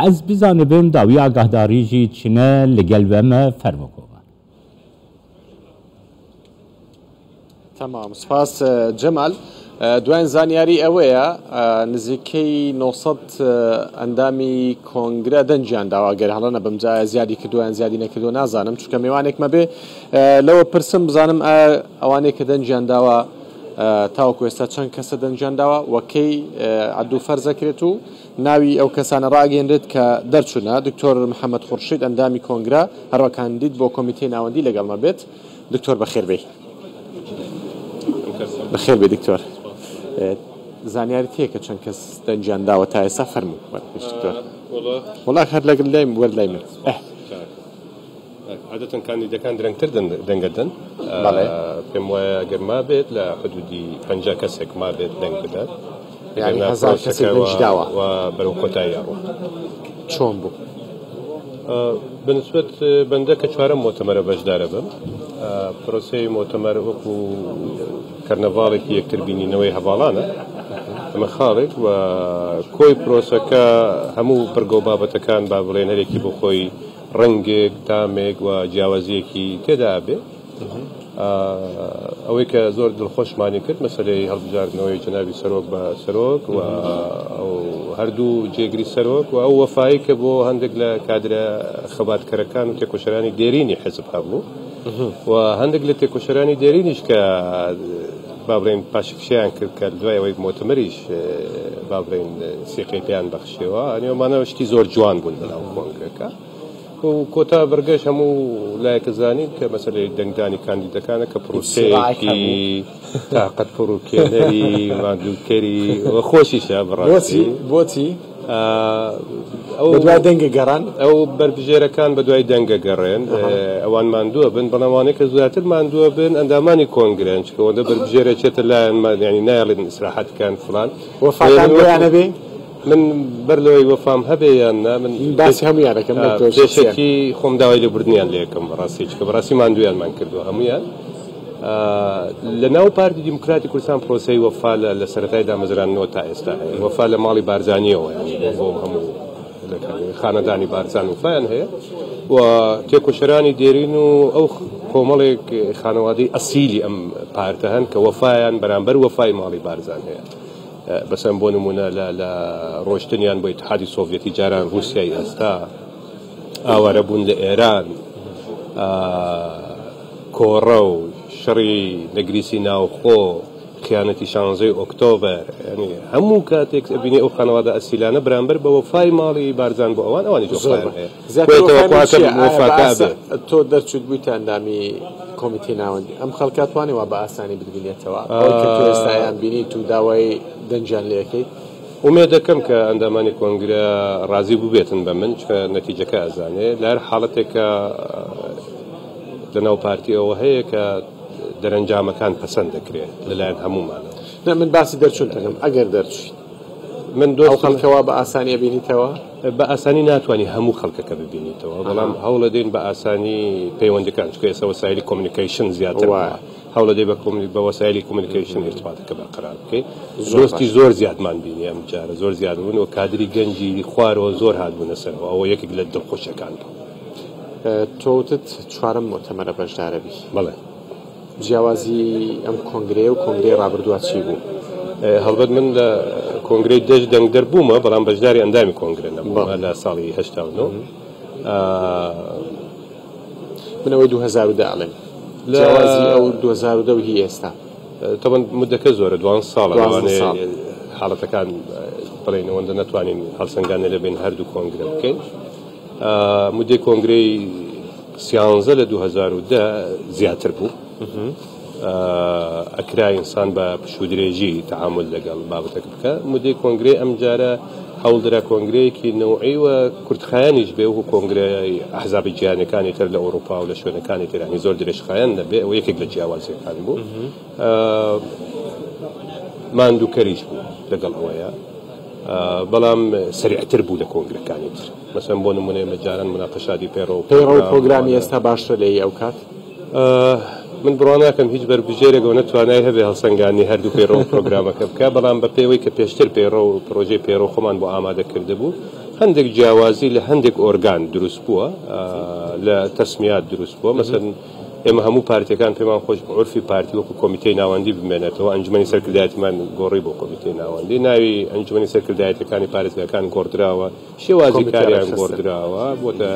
Ez bizanibim dawiya agahdarî jî çine li gel we me fermo kova. تەمام سپاس جەمال. دوایین زانیاری ئەوەیە نزیکەی 900 ئەندامی کۆنگرە دەنگیان داوە گەر هەڵە نەبم جا زیادی کردووە یان زیادی نەکردووە نازانم چونکە میوانێکمە بێ لەوە پرسم بزانم ئەوانەی کە دەنگیان داوە تاوەکو ئێستا چەند کەسە دەنگیان داوە وەکەی عەدوو فەرزەکرێت و ناوی ئەو کەسانە ڕاگەیەنرێت کە دەرچوونە، دکتۆر محەمەد خورشید ئەندامی کۆنگرە، هەروە کاندید بۆ کۆمیتەی ناوەندی لەگەڵمە بێت. دکتۆر بەخێر بێی. بەخێر بێی دکتۆر. زانیاریت هەیە کە چەند کەس دەنگیان داوە تا ئێستا؟ فەرموو دکتۆر. وەڵا هەر لەگەڵ لای وەر لای من. عادەتەن کاندیدەکان درەنگتر دەنگەدەن. پێم وایە ئەگەر مابێت لە حدودی 50 کەسێک مابێت دەنگ بدات. یعنی 1000 کەسێک دەنگی داوە و بەرەو کۆتایی ئەڕوا. چۆن بوو؟ بەنسبەت بەندە کە چوارەم مۆتەمەرە بەشدارە بم، پرۆسەی مۆتەمەر وەکو کەرنەڤاڵێکی یەکتر بینینەوەی هەڤاڵانە، ئەمە خاڵێک و کۆی پرۆسەکە هەموو بڕگە و بابەتەکان با بڵێن هەرێکی بۆ خۆی ڕەنگێک، تامێک و جیاوازییەکی تێدا ئەبێ. ئەوەی کە زۆر دڵخۆشمانی کرد مەسەلەی هەڵبژاردنەوەی جەنابی سەرۆک بە سەرۆک و ئەو هەردوو جێگری سەرۆک و ئەو وەفایی کە بۆ هەندێک لە کادرە خەباتکەرەکان و تێکۆشەرانی دێرینی حزب هەبوو و هەندێک لە تێکۆشەرانی دێرینیش کە با بڵێین پاشەکشەیان کرد کە دوای ئەوەی مۆتەمەریش با بڵێین سیقەی پێیان بەخشیەوە ئەنێ شتی زۆر جوان بوون لەناو کۆنگرەکە و کۆتا بڕگەش هەموو لایەکە زانین کە مەسەلەی دەنگدانی کاندیدەکانە کە پرۆسەیەکی تاقەت پڕوکێنەری ماندووکەری و خۆشیشە بەڕاستی. بۆچی؟ ئەو بەدوای دەنگە گەڕان؟ ئەو بەربژێرەکان بەدوای دەنگە گەڕێن، ئەوان ماندووە بن، بەڵام ئەوانەی کە زیاتر ماندووە بن ئەندامانی کۆنگرەن، چونکە ئەوەندە بەربژێرە چێتە لایەن یانی نایەڵێن ئیسراحەت بکەن فڵان. وەفاتان بۆیان هەبێ؟ من بەر لەوەی وەفام هەبێ یان نا من باسی هەموویان ئەکەم نەک تۆ شخصیان. پێشەکی خۆم داوای لێبوردنیان لێ ئەکەم بەڕاستی چونکە بەڕاستی ماندوویانمان کردووە هەموویان. لە ناو پارتی دیموکراتی کوردستان پرۆسەی وەفا لە سەرەتای دامەزراندنەوە تا ئێستا هەیە. وەفا لە ماڵی بارزانیەوە یانی بۆ هەموو خانەدانی بارزان وەفایان هەیە و تێکۆشەرانی دێرین و ئەو کۆمەڵێک خانەوادەی ئەسیلی ئەم پارتە هەن کە وەفایان بەرامبەر وەفای ماڵی بارزان هەیە. بەسەن بۆ نمونە لە ڕۆشتنیان بۆ ئیتحادی سۆڤیەتی جاران ڕووسیای ئێستا ئاوارە بوون لە ئێران کۆڕە و شەڕی نەگریسی ناوخۆ خیانەتی شانزەی ئۆکتۆبەر ینی هەموو کاتێک ئەبینی ئەو خانەوادە ئەسیلانە بەرامبەر بە وەفای ماڵی بارزان بۆ ئەوان ئەوانیش وەفایان هەیە. زیاتر وەفاکە ئەبێ. تۆ دەرچوویت بوویتە ئەندامی کۆمیتەی ناوەندی ئەم خەڵکە توانی وا بە ئاسانی بتبینێتەوە ئەوەی کە تۆ ئێستا یان بینیت و داوای دەنگیان لێ ئەکەیت؟ ئومێد دەکەم کە ئەندامانی کۆنگرە ڕازی بووبێتن بە من چونکە نەتیجەکە ئەزانێ لە هەر حاڵەتێکا لەناو پارتی ئەوە هەیە کە دەرەنجامەکان پەسەند دەکرێت لەلایەن هەموومانەوە. نا من باسی دەرچوون دەکەم ئەگەر دەرچوویت من ئەو دۆستم خەڵکە وا بە ئاسانی ئەبینیتەوە؟ بە ئاسانی ناتوانی هەموو خەڵکەکە ببینیتەوە بەڵام هەوڵەدەین بە ئاسانی پەیوەندەکان چونکە ئێستا وەسایلی communication زیاتر بووە هەوڵەدەی بە وەسایلی communication ئیرتباتەکە بەرقەرار بکەی. دۆستی زۆر زیادمان بینی ئەم جارە زۆر زیاد بوون و کادری گەنجی خوارەوە زۆر هاتبوونە سەرەوە ئەوە یەکێک لە دڵخۆشیەکان بوو. تۆ وتت چوارەم موئتەمەرە بەشدارەبی. بەڵێ. جیاوازی ئەم کۆنگرەیە و کۆنگرەی ڕابردووە چی بوو؟ هەڵبەت من لە کۆنگرەی دەش دەنگدەر بوومە بەڵام بەشداری ئەندامی کۆنگرە نەبوومە لە ساڵی 89. من ئەوەی 2010 ئەڵێم. جیاوازی ئەو 2010 و هی ئێستا. تەبەن مدەکە زۆرە 12 ساڵە لەوانەیە حاڵەتەکان بڵێین ئەوەندە نەتوانین هەڵسەنگاندن لە بین هەردوو کۆنگرە بکەین. مدەی کۆنگرەی سیانزە لە 2010 زیاتر بوو. ئەکرا ئینسان بە پشوودرێژی تەعامول لەگەڵ بابەتەکە بکە. مدەی کۆنگرەی ئەمجارە هەوڵدرا کۆنگرەیەکی نەوعی و کورتخایەنیش بێ وەکو کۆنگرەی ئەحزابی جیهانیەکانی تر لە ئەوروپا و لە شوێنەکانی تر یانی زۆر درێژخایەن نەبێ ئەوە یەکێک لە جیاوازیەکان بوو. ماندووکەریش بوو لەگەڵ ئەوەیە بەڵام سەریعتر بوو لە کۆنگرەکانی تر. مەسەن بۆ نمونە ئێمە جاران مناقەشاتی پەیڕەو پەیڕەو پرۆگرامی ئێستا باشترە لە هی ئەو کات؟ من بڕوا ناکەم هیچ بەربژێرێک ئەوەنە توانای هەبێ هەڵسەنگاندنی هەردوو پەیڕەو و پرۆگرامەکە بکا، بەڵام بە پێی ئەوەی کە پێشتر پەیڕەو و پرۆژەی پەیڕەو خۆمان بۆ ئامادە کردبوو، هەندێک جیاوازی لە هەندێک ئۆرگان دروست بووە، لە تەسمیات دروست بووە. مەسەن ئێمە هەموو پارتیەکان پێمان خۆش بوو عورفی پارتی وەکو کۆمیتەی ناوەندی بمێنێتەوە، ئەنجومەنی سەرکردایەتیمان گۆڕی بۆ کۆمیتەی ناوەندی، ناوی ئەنجومەنی سەرکردایەتیەکانی پارێزگاکان گۆڕدراوە، شێوازی کاریان گۆڕدراوە، بۆتە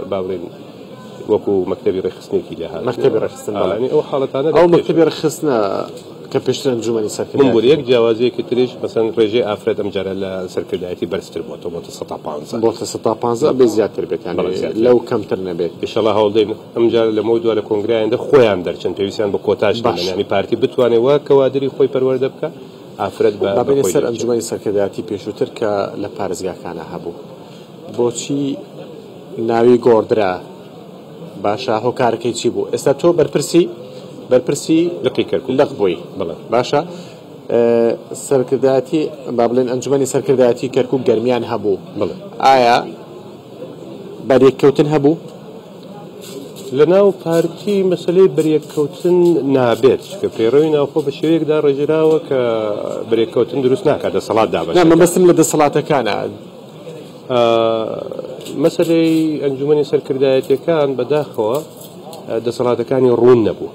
با بڵێین وەکو مەکتەبی ڕێکخستنێکی لێهاتووە. مەکتەبی ڕێکخستن بەڵێ. ئەو حاڵەتانە ئەو مەکتەبی ڕێکخستنە کە پێشتر ئەنجومەنی سەرکردایەتی. بمبورە یەک جیاوازیەکی تریش مەسەن ڕێژەی ئافرەت ئەمجارە لە سەرکردایەتی بەرزتر بۆتەوە بۆتە 15%. بۆتە 15% ئەبێ زیاتر بێت یانی لەو کەمتر نەبێت. ئیشەڵا هەوڵدەین ئەمجارە لەمەو دوا لە کۆنگرەی ئایندە خۆیان دەرچن پێویستیان بە کۆتاش نەمێنێ یانی پارتی بتوانێ وا کەوادری خۆی پەروەردە بکا ئافرەت بە با بێینە خۆی سەر دەرچێت. ئەنجومەنی سەرکردایەتی پێشووتر کە لە پارێزگاکانا هەبوو بۆچی ناوی گۆڕدرا؟ باشە هۆکارەکەی چی بوو؟ ئێستا تۆ بەرپرسی بەرپرسی لقی کەرکوک لق بووی بەڵێ. باشە سەرکردایەتی با بڵێن ئەنجومەنی سەرکردایەتی کەرکوک گەرمیان هەبوو بەڵێ. ئایا بەرێککەوتن هەبوو؟ لەناو پارتی مەسەلەی بەریەککەوتن نابێت، چونکە پەیڕەوی ناوخۆ بە شێوەیەک داڕێژراوە کە بەریەککەوتن دروست ناکات، دەسەڵات دابەش نا دەکات. مەبەستم لە دەسەڵاتەکانە. مەسەلەی ئەنجومەنی سەرکردایەتیەکان بەداخەوە دەسەڵاتەکانی ڕوون نەبوو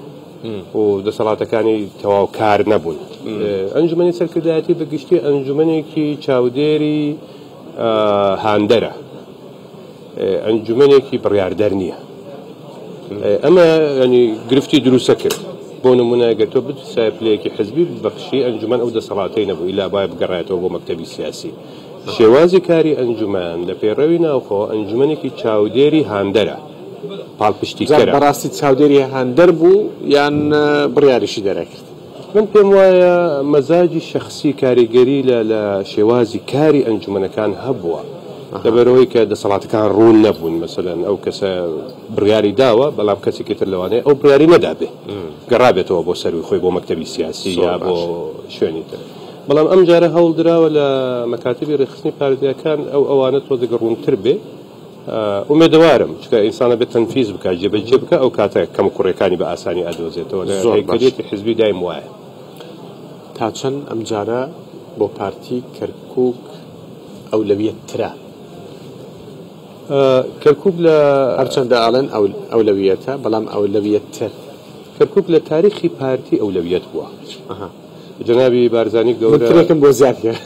و دەسەڵاتەکانی تەواو کار نەبوون. ئەنجومەنی سەرکردایەتی بە گشتی ئەنجومەنێکی چاودێری هاندەرە، ئەنجومەنێکی بڕیاردەر نییە. ئەمە ینی گرفتی دروستە کرد. بۆ نمونە گەر تۆ بتوسایە پلەیەکی حزبی ببەخشی ئەنجومەن ئەو دەسەڵاتەی نەبوو ئیلا بایە بگەڕایەتەوە بۆ مەکتەبی سیاسی. شێوازی کاری ئەنجومەن لە پەیڕەوی ناوخۆ ئەنجومەنێکی چاودێری هاندەرە، پاڵپشتیکەرە. جا بەڕاستی چاودێری هاندەر بوو یان بڕیاریشی دەرەکرد؟ من پێم وایە مەزاجی شەخسی کاریگەری لە لە شێوازی کاری ئەنجومەنەکان هەبووە، لەبەرئەوەی کە دەسەڵاتەکان ڕوون نەبوون، مەسەلەن ئەو کەسە بڕیاری داوە بەڵام کەسێکی تر لەوانەیە ئەو بڕیاری نەدابێ، گەڕابێتەوە بۆ سەرووی خۆی بۆ مەکتەبی سیاسی یا بۆ شوێنی تر. بەڵام ئەمجارە هەوڵدراوە لە مەکاتبی ڕێکخستنی پارێزگاکان ئەو ئەوانە تۆزێک ڕوونتر بێ، ئومێدەوارم چونکە ئینسان ئەبێ تەنفیز بکا جێبەجێ بکا ئەو کاتە کەموکوڕیەکانی بە ئاسانی ئەدۆزێتەوە لە زۆر باش. هەیکەلیەتی حزبی دایم وایە. تا چەند ئەمجارە بۆ پارتی کەرکوک ئەولەویەت ترە؟ کەرکوک لە. هەرچەندە ئەڵێن ئەولەویەتە بەڵام ئەولەویەت تر. کەرکوک لە تاریخی پارتی ئەولەویەت بووە. جەنابی بارزانی من گەورە ترێکم بۆ زیاد کرد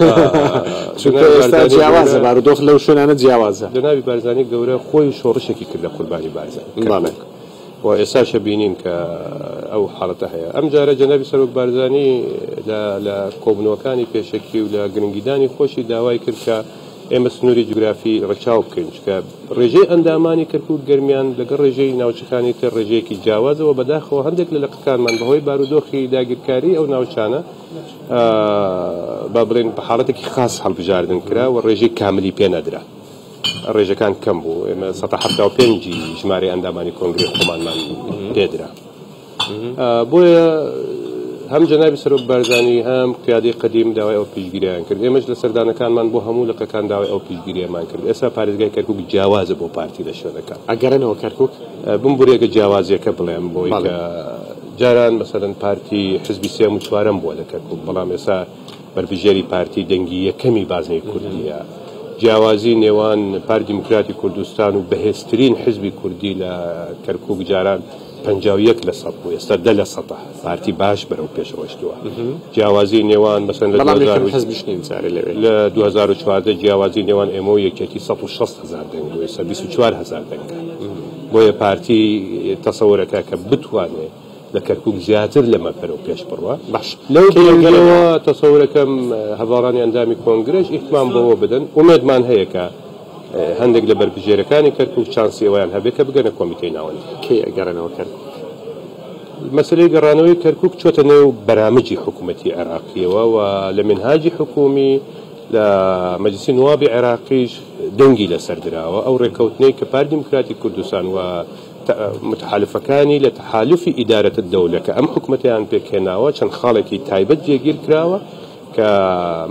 چونکە جەنابی ئێستا بارزانی جیاوازە گەورە بارودۆخ لەو شوێنانە جیاوازە. جەنابی بارزانی گەورە خۆی شۆڕشێکی کرد لە قوربانی بارزانی بەڵێ. کەرکوک و ئێستاشە بینین کە ئەو حاڵەتە هەیە. ئەمجارە جەنابی سەرۆک بارزانی لە لە کۆبوونەوەکانی پێشەکی و لە گرنگیدانی خۆشی داوای کرد کە ئێمە سنووری جوگرافی ڕەچاو بکەین، چونکە ڕێژەی ئەندامانی کەرکوک گەرمیان لەگەڵ ڕێژەی ناوچەکانی تر ڕێژەیەکی جیاوازە و بەداخەوە هەندێک لە لقەکانمان بەهۆی بارودۆخی داگیرکاری ئەو ناوچانە با بڵێین بە حاڵەتێکی خاس هەڵبژاردن کرا و ڕێژەی کاملی پێ نەدرا، ڕێژەکان کەم بوو، ئێمە 75% ی ژمارەی ئەندامانی کۆنگرەی خۆمانمان پێدرا. بۆیە هەم جەنابی سەرۆک بارزانی هەم قیادەی قەدیم داوای ئەو پشتگیریان کرد، ئێمەش لە سەردانەکانمان بۆ هەموو لقەکان داوای ئەو پشتگیریەمان کرد. ئێستا پارێزگای کەرکوک جیاوازە بۆ پارتی لە شوێنەکان. ئەگەڕێنەوە کەرکوک؟ بمبورە گەر جیاوازیەکە بڵێم بۆی کە جاران مەسەلەن پارتی حزبی سێم و چوارەم بووە لە کەرکوک، بەڵام ئێستا بەربژێری پارتی دەنگی یەکەمی بازنەی کوردیە. جیاوازی نێوان پارتی دیموکراتی کوردستان و بەهێزترین حزبی کوردی لە کەرکوک جاران 51 لە سەد بوو، ئێستا 10 لە سەدە. پارتی باش بەرەو پێش ڕۆیشتووە. جیاوازی نێوان مەسەلەن لە بەڵام یەکەم حزبیش نین جارێ لەوێ. لە 2014 جیاوازی نێوان ئێمە و یەکێتی 160 هەزار دەنگ بوو، ئێستا 24 هەزار دەنگە. بۆیە پارتی تەسەورەکە کە بتوانێ لە کەرکوک زیاتر لەمە بەرەو پێش بڕوا. باش لەو پەیوەندیەوە تەسەورەکەم هەڤاڵانی ئەندامی کۆنگرەش ئیهتمام بەوە بدەن، ئومێدمان هەیە کە هەندێک لە بەربژێرەکانی کەرکوک چانسی ئەوەیان هەبێت کە بگەنە کۆمیتەی ناوەندی. کەی ئەگەڕێنەوە کەرکوک؟ مەسەلەی گەڕانەوەی کەرکوک چۆتە نێو بەرامجی حکوومەتی عێراقیەوە و لە مینهاجی حکوومی لە مەجلسی نوابی عێراقیش دەنگی لەسەر دراوە. ئەو ڕێککەوتنەی کە پارتی دیموکراتی کوردستان و متحالفەکانی لە تەحالفی ئیدارەت الدەولە کە ئەم حکومەتەیان پێکهێناوە چەند خاڵێکی تایبەت جێگیر کراوە کە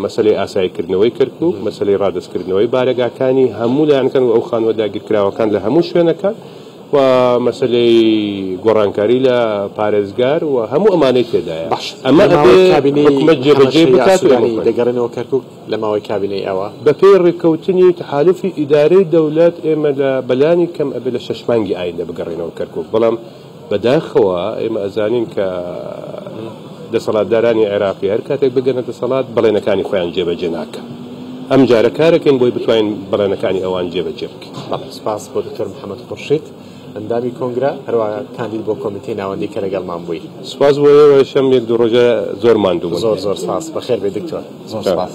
مەسەلەی ئاساییکردنەوەی کەرکوک، مەسەلەی ڕادەستکردنەوەی بارەگاکانی هەموو لایەنەکان و ئەو خانووە داگیرکراوەکان لە هەموو شوێنەکان، و مەسەلەی گۆڕانکاری لە پارێزگار و هەموو ئەمانەی تێدایە. باش ئەمە لە ماوەی ئەبێ کابینەی حکومەت محەمەد جێبەجێی شەیاع بکات و ئێمە سودانی خۆین. دەگەڕێنەوە کەرکوک لە ماوەی کابینەی ئەوە؟ بەپێی ڕێککەوتنی تەحالوفی ئیدارەی دەولەت ئێمە لە بەلانی کەم ئەبێ لە شەش مانگی ئایندە بگەڕێینەوە کەرکوک بەڵام بەداخەوە ئێمە ئەزانین کە دەسەڵاتدارانی عێراقی هەر کاتێک بگەنە دەسەڵات بەڵێنەکانی خۆیان جێبەجێ ناکەن. ئەم جارە کارەکەین بۆی بتوانین بەڵێنەکانی ئەوان جێبەجێ بکەین. بەڵێ سوپاس بۆ دکتۆر محەمەد خورشید ئەندامی کۆنگرە هەروەها کاندید بۆ کۆمیتەی ناوەندی کە لەگەڵمان بووی. سوپاس بۆ ئێوەش ئەم یەک دوو ڕۆژە زۆر ماندوو بوون. زۆر زۆر سوپاس بەخێر بێی دکتۆر زۆر سوپاس.